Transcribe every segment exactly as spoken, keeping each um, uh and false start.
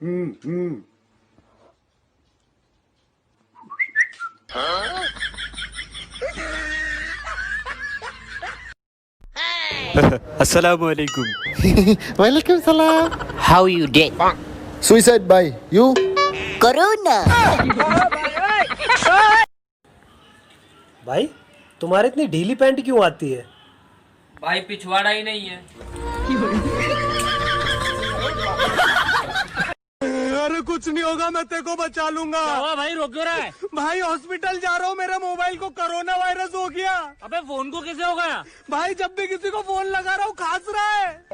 Hmm, hmm. Assalamu alaikum. Walaikum salam. How you dead? Suicide by you? Corona. भाई, तुम्हारे इतनी ढीली पैंट क्यों आती है? भाई, पिछवाड़ा ही नहीं है। अरे, कुछ नहीं होगा, मैं तेरे को बचा लूंगा। क्या हुआ भाई, रो क्यों रहा है? भाई, हॉस्पिटल जा रहा हूँ, मेरे मोबाइल को कोरोना वायरस हो गया। अबे, फोन को कैसे हो गया? भाई, जब भी किसी को फोन लगा रहा हूँ, खांस रहा है।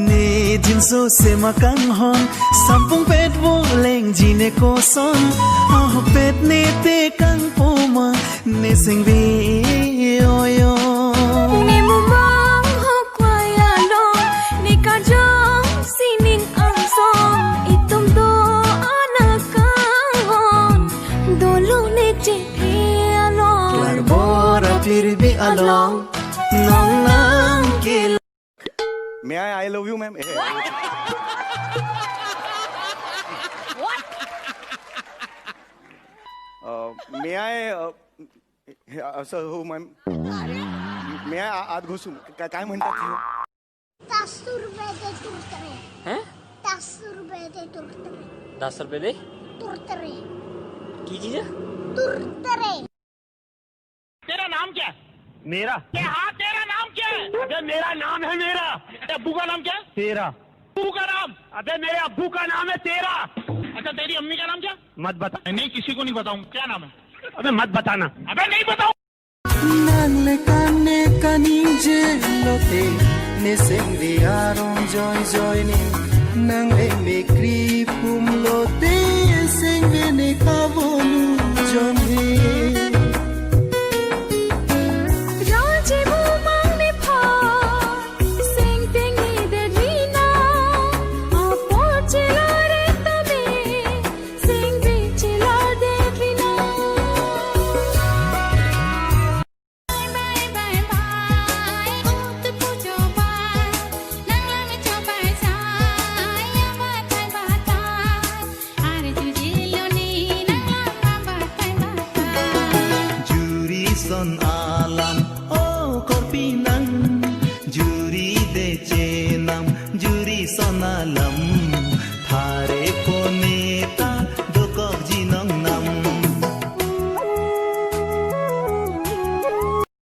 Ne jinso sema kanghon, sampung pet voleng jine koson, ahok pet ne te kangpoma, ne sengve oyo. Ne mumang ho kwaya lo, ne kajong sining angsong, itum do anak kanghon, dolo ne chephe along. Klarbor apirbi along. Nong nang ke. May I, I love you, ma'am. Uh, may I, uh, uh, sir, हो, ma'am. May I आ- आत घुसू? का- काय म्हणतात हे? तास रुपये दे तुरतरे। हैं? तास रुपये दे तुरतरे। दस रुपए दे? तुरतरे। की चीज है? तुरतरे। तेरा नाम क्या है? मेरा? ते-, हाँ, तेरा नाम क्या है? अबे, मेरा नाम है मेरा। तेरे अब्बू का नाम क्या है? तेरा। अब्बू का नाम? अबे, मेरे अब्बू का नाम है तेरा। अच्छा, तेरी अम्मी का नाम क्या? मत बता। नहीं, किसी को नहीं बताऊँ। क्या नाम है? अबे, मत बताना। अबे, नहीं बताऊँ। Nang le kane kaningje lote, ne sengve arong joi joi ne. Nang le me kripum lote, sengve ne kavolu jong he. Raji mumang ne pha, sengteng ne de rina, apor chilare tame, sengve chilar de rina. Bye, bye, bye, bye. Utu pu chobai. Nang lang chobai sai. Ya batai batai. Are jujilo ni nang lang batai batai. Juri son alam, o korpi nang. Juri de chenam, juri son alam. Thare ko